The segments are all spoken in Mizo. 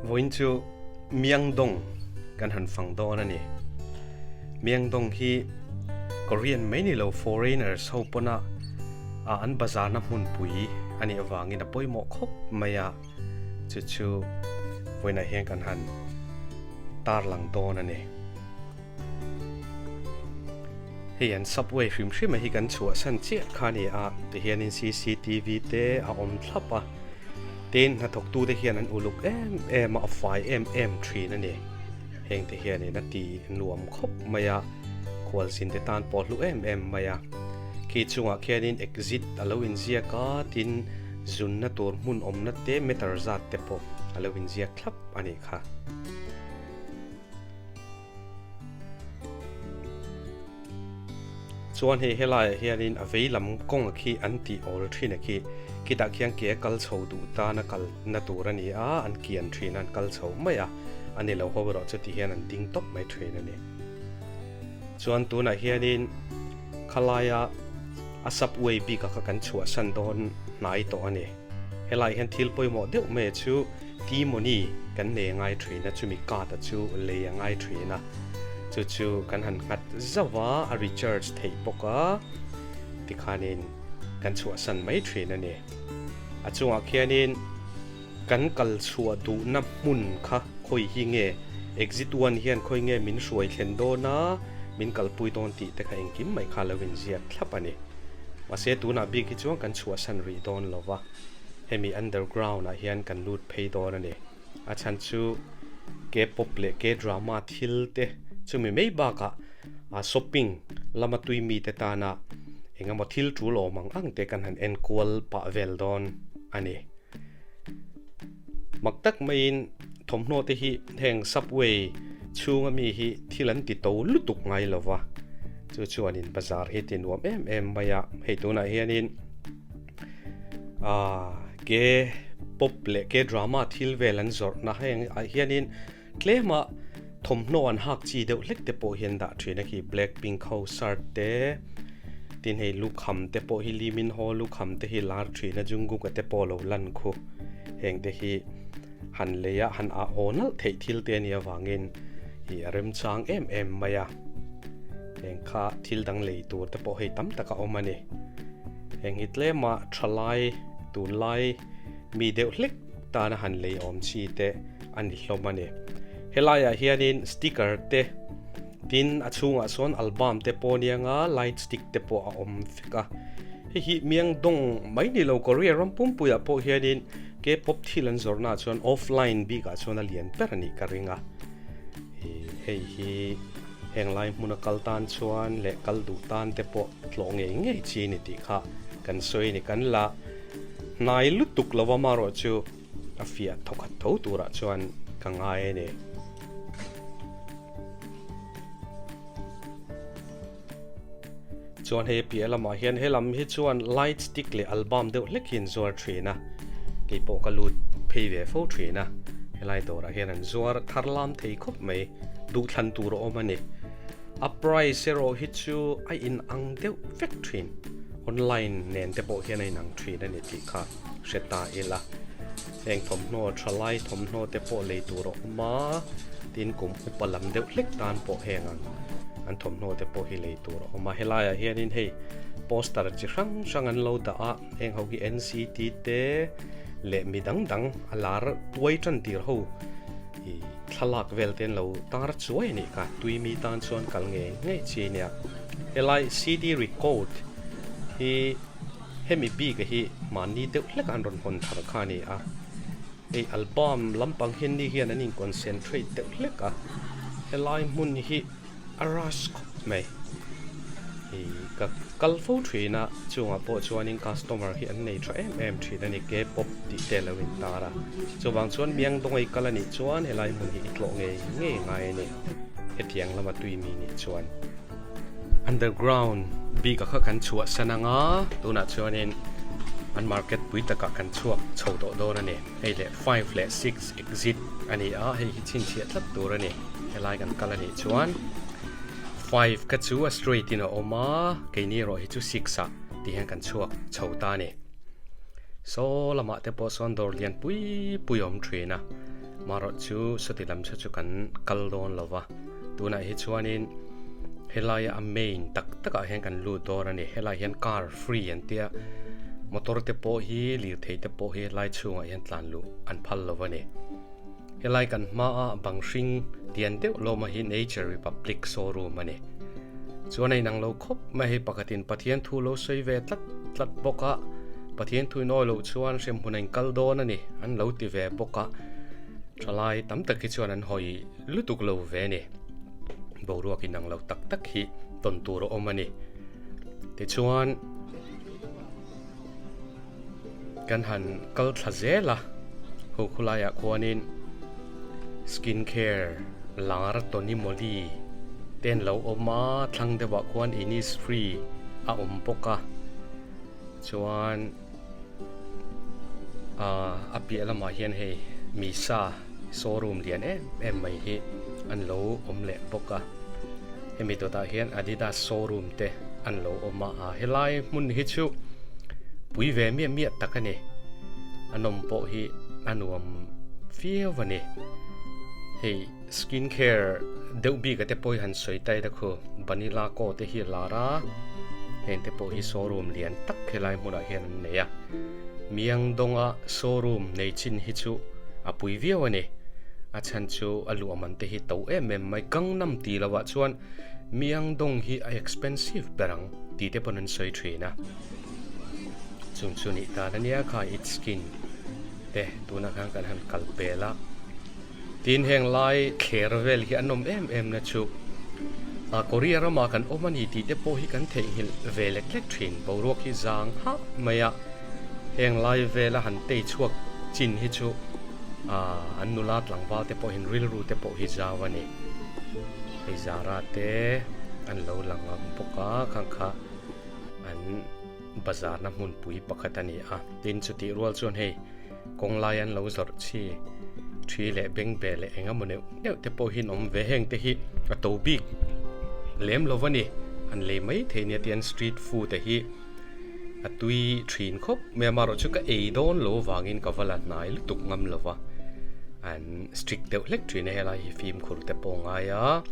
Vawiin chu Myeongdong kan han fang dawn a ni. Myeongdong hi Korean mai ni lo foreigners ho pawna an bazarna hmunpui a nih avangin a pawimawh khawp mai a, chu chu vawiinah hian kan han tarlang dawn a ni. Hei an subway hrim hrim a hi kan chhuahsan chiah kha a ni a, tihianin cctv te a awm thlap a, tin hnathawktu te hian an uluk em em a, a fai em em thin a ni. Heng te hianin a ti nuam khawp mai a, khualzin te tan pawh hlu em em mai a. Khi chungah khianin exit a lo inziak a, tin zunna tur hmun awmna te meter zat te pawh a lo inziak thlap a nih kha. Chuan hei helaiah hianin a vei lam kawng a khi an tih awl thin a khi khitah khian ke a kal chho duh tan a kal na tur a ni a an kian thin a an kal chho mai a a ni lo ho erawh chu ti hian an ding tawp mai thin a ni. Chuan tunah hianin khalaia a subway bik a kha kan chhuahsan dawn hnai tawh a ni. Helaiah hian thil pawimawh deuh mai chu T-money kan nei a ngai thin a, chumi card a chu lei a ngai thin a, chu chu kan han nghat zauh a, a recharge theih bawk a, tikhanin kan chhuahsan mai thin a ni. A chungah khianin kan kal chhuah duhna hmun kha khawi hi nge exit one hian khawi nge min hruai thlen dawn a, min kalpui dawn tih te kha engkim mai kha lo inziak thlap a ni. Mahse tunah bik hi chuan kan chhuahsan rih dawn lo va. Hemi underground ah hian kan lut phei dawn a ni. A chhan chu K-pop leh K-drama thil te chumi mai bakah shopping lama tui mite tana eng emaw thil tul awm ang ang te kan han enkual pah vel dawn a ni. Mak tak maiin thawmhnaw te hi heng subway chhunga mi hi thil an ti to lutuk ngai lo va, chu chuanin bazar hi ti nuam em em mai a. Hei tunah hianin. Aaa ke pop leh ke drama thil vel an zawrh na heng ah hianin tlema thawmhnaw an hak chi deuh hlek te pawh hi an dah thin a khi blackpink ho shirt te tin hei lukham te pawh hi lee min ho lukham te hi lar thin a jungkook a te pawh lo lan khu heng te hi han lei a han ah aw nalh theih thil te a nih avangin ih a remchang em em mai a heng kha thil dang lei tur te pawh hei tam tak a awm a ni. Heng hi tlema thalai tunlai mi deuh hlek tana han lei awm chi te a ni hlawm a ni. Helaiah hianin sticker te tin a chhungah sawn album te pawh a nia nga light stick te pawh a awm vek a. Hei hi Myeongdong mai ni lo Korea ram pumpuiah pawh hianin K-pop thil an zawrhnaah chuan offline bikah chuan a lian ber a nih ka ring a. Hei hi heng lai hmuna kal tan chuan leh kal duh tan te pawh tlawh ngei ngei chi a ni tih kha kan sawi a ni. Kan la hnai lutuk lo amarawh chu a fiah thawkhat tho turah chuan ka ngai a ni. Chuan hei piah lamah hian he lam hi chuan light stick leh album deuh hlek hi an zuar thin a, keipawh ka lut phei ve fo thin a, helai dawrah hian an zuar thar lam thei khawp mai, duhthlan tur a awm a ni. A price erawh hi chu a inang deuh vek thin, online nen te pawh hian a inang thin a ni tih kha hre ta ila. Heng thawmhnaw thalai thawmhnaw te pawh lei tur a awm a, tin kum upa lam deuh hlek tan pawh heng ang an thawmhnaw te pawh hi lei tur a awm a. Helaiah hianin hei poster chi hrang hrang an lo dah a, heng ho hi NCT te leh mi dang dang a lar tuai tan tir ho ih thlalak vel te an lo tar chuai a nih kha, tui mi tan chuan kal ngei ngei chi a nia. Helai CD record hi. Hemi bik a hi mahni deuh hlek an rawn hawn thar kha a ni a, hei album lampang hian ni hian an in concentrate deuh hlek a, helai hmun hi a rush khawp mai. Ih ka kal fo thin a, chungah pawh chuanin customer hi an nei tha em em thin a ni, K-pop tih te lo in tar a, chuvang chuan Myeongdong-a i kal a nih chuan helai hmun hi i tlawh ngei ngei ngai a ni, hetiang lama tui mi nih chuan. Underground bik a kha kan chhuah san anga tunah chuanin an market pui takah kan chhuak chho tawh dawn a ni. Hei leh five leh six exit a ni a, hei hi chhinchhiah tlat tur a ni. Helai kan kal a nih chuan five kha chu a straight in a awm a, keini erawh hi chu six ah ti hian kan chhuak chho ta a ni. Saw lamah te pawh sawn dawr lian pui pui a awm thin a. Marawh chu sawti lam saw chu kan kal dawn lo va, tunah hi chuanin helaia a main tak takah hian kan lut dawn a ni. Helai hian car free an tia, motor te pawh hi lirthei te pawh hi helai chhungah hian tlan luh an phal lo a ni. Helai kan hmaa bang hring lian deuh lawma hi Nature Republic showroom a ni. Chuan a inang lo khawp mai hei pakhatin Pathian thu lo sawi ve tlat tlat bawk a, Pathian thu inawi loh chuan hremhmun a inkal dawn a ni an lo ti ve bawk a, thalai tam tak hi chuan an hawi lutuk lo ve a ni. Boruak inang lo tak tak hi tawn tur a awm a ni. Tichuan. Kan han kal thla zel a, ho khulaiah khuanin skin care lar Tony Moly te an lo awm a, thlang deuhah khuan Innisfree a awm bawk a, chuan ahh a piah lamah hian hei Misa showroom lian em em mai hi an lo awm leh bawk a, hemi dawtah hian Adidas showroom te an lo awm a, ah helai hmun hi chu pui ve miah miah tak a ni, a nawm pawh hi a nuam viau a ni, hei skin care deuh bik a te pawh hi han sawi ta ila khu vanilla co te hi a lar a, heng te pawh hi showroom lian tak helai hmunah hian an nei a. Miangdawnga showroom nei chin hi chu a pui viau a ni. A chhan chu a luahman te hi to em em mai. Gangnam tih lohah chuan Miangdawng hi a expensive ber ang tih te pawn an sawi thin a. Chung chu nih dan a nia kha It's Skin te tunah khan kan han kal pel a. Tin heng lai thler vel hi an awm em em na chu a Korea ramah kan awm a ni tih te pawh hi kan theihnghilh ve lek lek thin. Boruak hi zang hah mai a, heng lai vela han tei chhuak chin hi chu an nula tlangval te pawhin rilru te pawh hi zau a ni. Hei zara te an lo lang ang bawk a, khang kha an bazarna hmunpui pakhat a ni a. Tin chutih rual chuan hei. Kawng lai an lo zawrh chi thi leh bengbeh leh eng emaw neuh neuh te pawh hi an awm ve. Heng te hi a to bik lem lo a ni. An lei mai thei nia tian street food te hi a tui thin khawp mai a. Amaherawhchu chu ka ei dawn lo avangin ka va la hnai lutuk ngam lo va. An strict deuh hlek thin a helai hi fimkhur te pawh ngai a.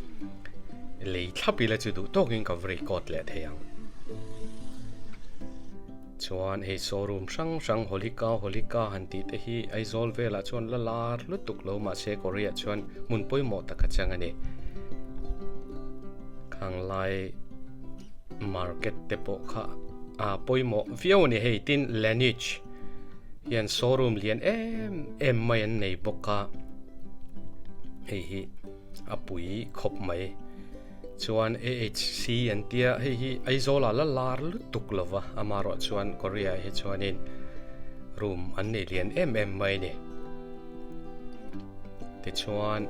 Lei thlap ila chu duh tawkin ka va record leh thei ang. Chuan hei showroom hrang hrang Holika Holika han tih te hi Aizawl velah chuan la lar lutuk lo mahse Korea chuan hmun pawimawh tak a chang a ni. Khanglai market te pawh kha a pawimawh viau a ni hei tin Laneige hian showroom lian em em mai an nei bawk a hei hi a pui khawp mai. Chuan AHC an tia, hei hi Aizawl ah la lar lutuk lo va, amaherawh chuan Korea ah hi chuanin room an nei lian em em mai a ni. Tichuan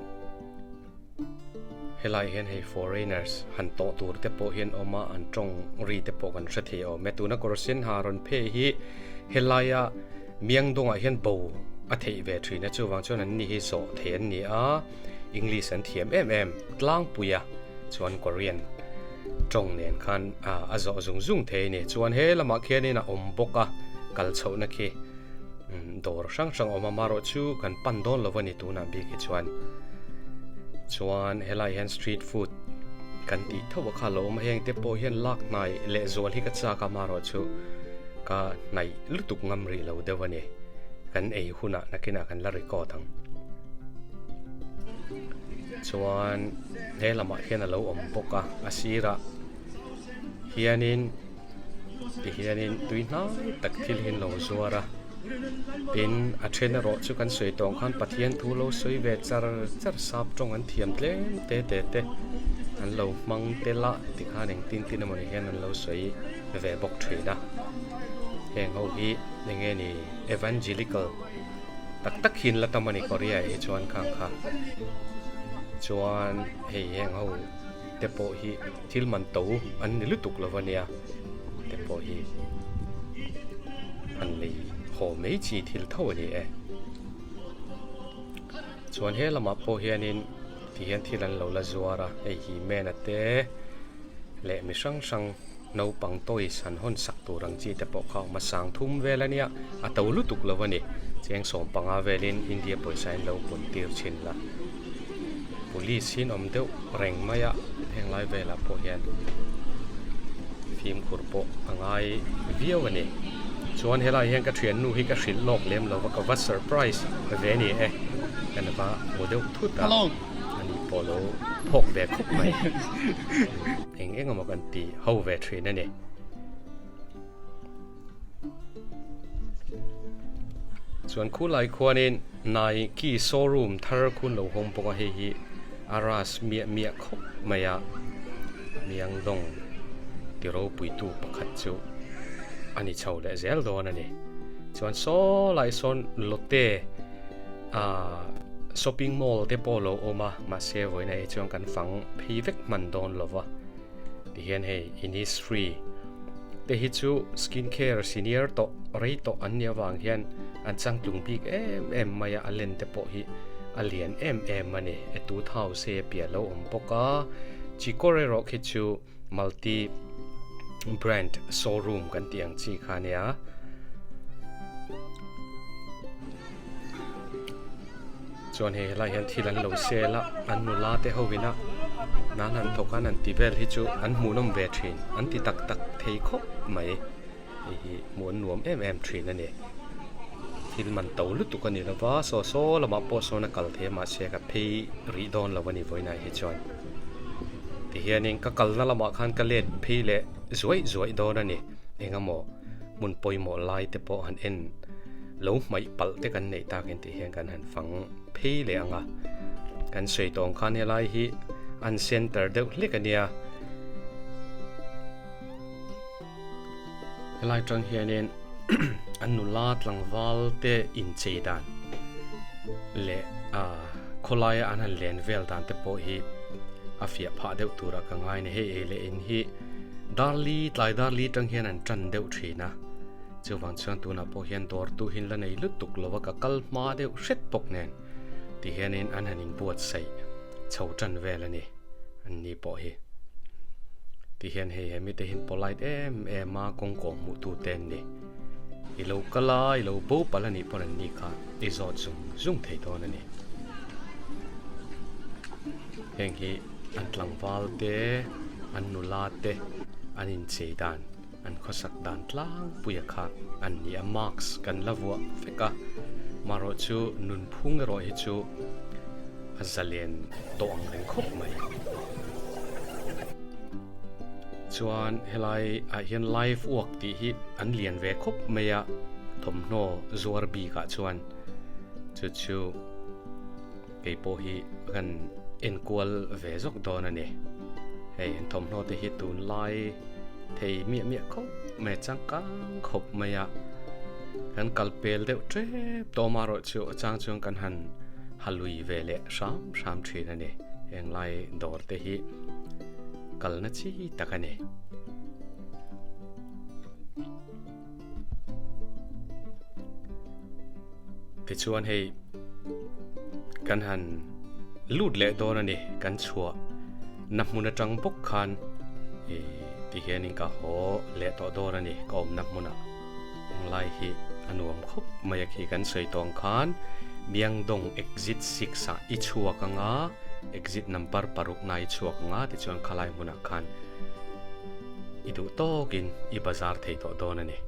helai hian hei foreigners han tawh tur te pawh hi an awm a, an tawng ri te pawh kan hre thei awm e. Tuna kawr sen ha rawn phei hi helaia Myanmdawngah hian bo a theih ve thin a, chuvang chuan an ni hi zawh thei an ni a. English an thiam em em tlangpui a, chuan Korean tawng nen khan a zawh zung zung thei a ni. Chuan he lamah khianin a awm bawk a, kal chhohna khi dawr hrang hrang a awm a, marawh chu kan pan dawn lo a ni tunah bik hi chuan. Chuan helai hian street food kan tih tho a kha lo awm a, heng te pawh hian lak hnai leh zual hi ka chak a, marawh chu ka hnaih lutuk ngam rih lo deuh a ni. Kan ei hunah nakinah kan la record ang. Chuan he lamah hian a lo awm bawk a, a sirah hianin tihianin tui hnai tak thil hi an lo zuar a, tin a then erawh chu kan sawi tawh ang khan Pathian thu lo sawi ve char char sap tawng an thiam tlem te te te an lo hmang tel a tikhan engtin tin emawni hian an lo sawi ve bawk thin a, heng ho hi eng nge ni evangelical. Tak tak hian la tam a ni Korea ah hi chuan khang kha chuan hei heng ho te pawh hi thil man to an ni lutuk lo a nia te pawh hi han lei haw mai chi thil tho a ni e chuan he lamah pawh hianin ti hian thil an lo la zuar a hei hi mena te leh mi hrang hrang. Naupang toys han hawn sak tur ang chi te pawh kha awm a, sang thum vel a nia, a to lutuk lo a ni. Cheng 15 velin India pawisa in lo pun tir thin la. Police hi an awm deuh reng mai a heng lai velah pawh hian fimkhur pawh a ngai viau a ni. Chuan helai hian ka thiannu hi ka hrilh lawk lem lo va ka va surprise ve a ni e. Kan va hmu deuh thut a ani pawh lo phawk ve khawp mai. Eng eng emaw kan ti ho ve thin a ni. Chuan khulai khuanin Nike showroom thar khun lo hawng bawk a hei hi a ras miah miah khawp mai a Myanglong ti ropuitu pakhat chu a ni chho leh zel dawn a ni. Chuan saw lai sawn Lotte ah shopping mall te pawh a lo awm a mahse vawiin ah hi chuan kan fang phei vek hman dawn lo va. Tihian hei Innisfree te hi chu skin care senior tawh rei tawh an nih avang hian an changtlung bik em em mai a, a len te pawh hi a lian em em a ni. Etude House hei a piah lo awm bawk a, Chicor erawh khi chu multi brand showroom kan tih ang chi kha a nia. Chuan hei helai hian thil an lo sel a, an nula te ho ina nan han thawk a an han ti vel hi chu an hmuhnawm ve thin, an ti tak tak thei khawp mai, hei hi hmuh an nuam em em thin a ni. Thil man to lutuk a ni lova, saw saw lamah pawh sawn a kal thei a mahse ka phei rih dawn lo a ni vawiinah hi chuan. Tihianin ka kalna lamah khan ka let phei leh zuaih zuaih dawn a ni, eng emaw hmun pawimawh lai te pawh han en lo hmaih palh te kan neih takin tih hian kan han fang phei leh ang a, kan sawi tawng khan helai hi an center deuh hlek a nia. Helai tang hianin an nula tlangval te inchei dan leh ah khawlaia an han len vel dan te pawh hi a fiah phah deuh turah ka ngai a ni. Hei ei leh in hi darli tlai darli tang hian an tan deuh thin a. Chuvang chuan tunah pawh hian dawrtu hi la nei lutuk lo a, ka kal hma deuh hret bawk nen ti hianin an han inbuatsaih chho tan vel a ni, an ni pawh hi. Ti hian hei he mite hian polite em em a kawngkaw hmuh tu te an ni. I lo kal a, i lo bo palh a nih pawn an ni kha i zawt zung zung thei dawn a ni. Heng hi an tlangval te, an nula te an inchei dan. An khawsak dan tlangpuia kha an ni a, mask kan la vuah vek a, marawh chu nunphung erawh hi chu a zalen tawh ang reng khawp mai. Chuan helai ah hian live work tih hi an lian ve khawp mai a, thawmhnaw zuar bik ah chuan chu chu kei pawh hi kan enkual ve zawk dawn a ni. Hei an thawmhnaw te hi tunlai thei miah miah khawp mai a changkang khawp mai a kan kal pel deuh tep tawh amaherawh chu a chang chuan kan han ha lui ve leh hram hram thin a ni heng lai dawr te hi kalna chi tak a ni. Tichuan hei kan han lut leh dawn a ni kan chhuah na hmun atang bawk khan ih ti hianin ka haw leh tawh dawn a ni ka awmna hmunah englai hi a nuam khawp mai a khi kan sawi tawng khan Myanglong exit 6 ah i chhuak anga exit number paruk na i chhuak anga tichuan khalai hmunah khan i duh tawkin i bazar thei tawh dawn a ni.